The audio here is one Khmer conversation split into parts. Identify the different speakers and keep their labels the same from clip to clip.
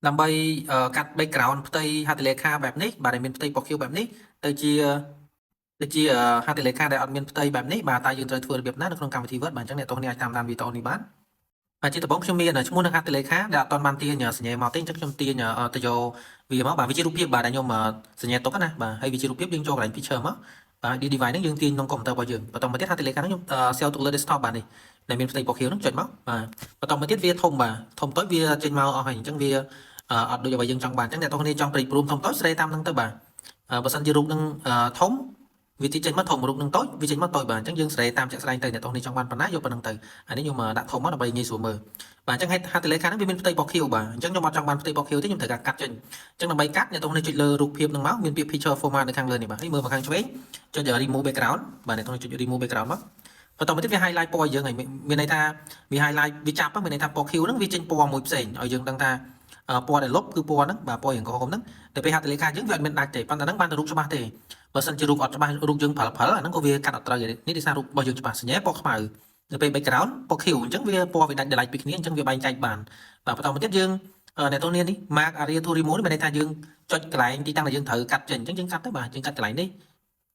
Speaker 1: ដើម្បីកាត់ background ផ្ទៃហត្ថលេខាបែបនេះបាទដែលមានផ្ទៃពណ៌ខៀវបែបនេះទៅជាទៅជាហត្ថលេខាដែលអត់មានផ្ទៃបែបនេះបាទតើយើងត្រូវធ្វើរបៀបណានៅក្នុងកម្មវិធី Word បាទអញ្ចឹងអ្នកទាំងនេះអាចតាមដានវីដេអូនេះបានបាទជាដំបូងខ្ញុំមានឈ្មោះនឹងហត្ថលេខាដែលអត់ទាន់បានទាញសញ្ញាមកទេអញ្ចឹងខ្ញុំទាញទៅយកវាមកបាទវាជារូបភាពបាទដែលខ្ញុំសញ្ញាទុកណាបាទហើយវាជារូបភាពយើងចូលកន្លែង picture មកបាទ device ហ្នឹងយើងទាញក្នុងកុំព្យូទ័ររបស់យើងបន្តមកទៀតហត្ថលេខាហ្នឹងខ្ញុំ save ទុកលើ desktop បាទនេះដែលមានផ្ទៃពណ៌ខៀវហ្នឹងចុចមកបាទបន្តមកទៀតវាធំបាទធំតូចវាចេញមកអស់ហើយអញ្ចឹងវាអត់ដូចអ្វីយើងចង់បានអញ្ចឹងអ្នកទាំងគ្នាចង់ព្រិចព្រមធំតូចស្រេតាមហ្នឹងទៅបាទបើសិនជារូបហ្នឹងធំវាទីចេញមកធំរូបនឹងតូចវាចេញមកតូចបាទអញ្ចឹងយើងស្រេតាមជាក់ស្ដែងទៅអ្នកទាំងនេះចង់បានប៉ុណ្ណាយកប៉ុណ្ណឹងទៅអានេះខ្ញុំដាក់ធំមកដើម្បីងាយស្រួលមើលបាទអញ្ចឹងហត្ថលេខាហ្នឹងវាមានផ្ទៃពណ៌ខៀវបាទអញ្ចឹងខ្ញុំអត់ចង់បានផ្ទៃពណ៌ខៀវទេខ្ញុំត្រូវការកាត់ចេញអញ្ចឹងដើម្បីកាត់អ្នកទាំងនេះចុចលើរូបភាពហ្នឹងមកមានពាក្យ picture format នៅខាងលើនេះបាទហើយមើលមកខាងឆ្វេងចុច remove background បាទអ្នកទាំងនេះចុច remove background មកបន្តមកទៀតវា highlight ពណ៌យើងហើយមានន័យថាវា highlight វាចាប់មានន័យថាពណ៌ខៀវហ្នឹងវាចេញពណ៌មួយផ្សេងឲ្យយើងដឹងថាពណ៌ដែលលុបគឺពណ៌ហ្នឹងបាទពណ៌យ៉ាងក្រហមហ្នឹងតែពេលហត្ថលេខាយើងវាអត់មានដាច់ទេប៉ុន្តែហ្នឹងបានតែរូបច្បាស់ទេបើសិនជារូបអត់ច្បាស់រូបយើងប្រឹលប្រឹលអាហ្នឹងក៏វាកាត់អត់ត្រូវនេះដោយសាររូបរបស់យើងច្បាស់សញ្ញាពណ៌ខ្មៅនៅពេល background ពណ៌ខៀវអញ្ចឹងវាពណ៌វាដាច់ដライពីគ្នាអញ្ចឹងវាបែងចែកបានបាទបន្តមកទៀតយើងអ្នកទនេះ mark area to remove នេះមានន័យថាយើងចុចកន្លែងទីតាំងដែលយើងត្រូវកាត់ចេញអញ្ចឹងយើងកាត់ទៅបាទយើងកាត់កន្លែងនេះ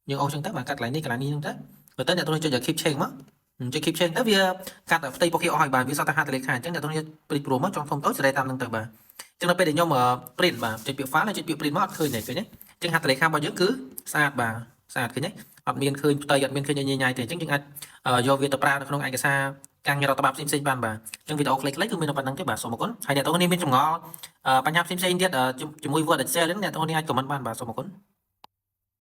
Speaker 1: យើងអូសអញ្ចឹងទៅបាទកាត់កន្លែងនេះកន្លែងនេះអញ្ចឹងទៅបើទៅអ្នកទនេះចុច keep change មកចុច keep change ទៅវាកាត់ផ្ទៃពណ៌ខៀវអស់ហើយបាទវាសល់តែហត្ថលេខាអញ្ចឹងអ្នកទនេះព្រិចព្រមមកចង់ធំតូចសេរីតាមនឹងទៅបាទអញ្ចឹងដល់ពេលដែលខ្ញុំ print បាទចុចពាក្យ file ហើយចុចពាក្យ print មកអត់ឃើញទេឃើញទេអញ្ចឹងហត្ថលេខារបស់យើងគឺស្អាតបាទស្អាតឃើញទេអត់មានឃើញផ្ទៃអត់មានឃើញញញញ៉ៃទេអញ្ចឹងយើងអាចយកវាទៅប្រើនៅក្នុងឯកសារការងាររដ្ឋបាលផ្សេងៗបានបាទអញ្ចឹងវីដេអូខ្លីៗគឺមានតែប៉ុណ្្នឹងទេបាទសូមអរគុណហើយអ្នកទាំងនេះមានចម្ងល់បញ្ហាផ្សេងៗទៀតជាមួយ Word Excel ហ្នឹងអ្នកទាំងនេះអាច comment បានបាទសូមអរគុណ។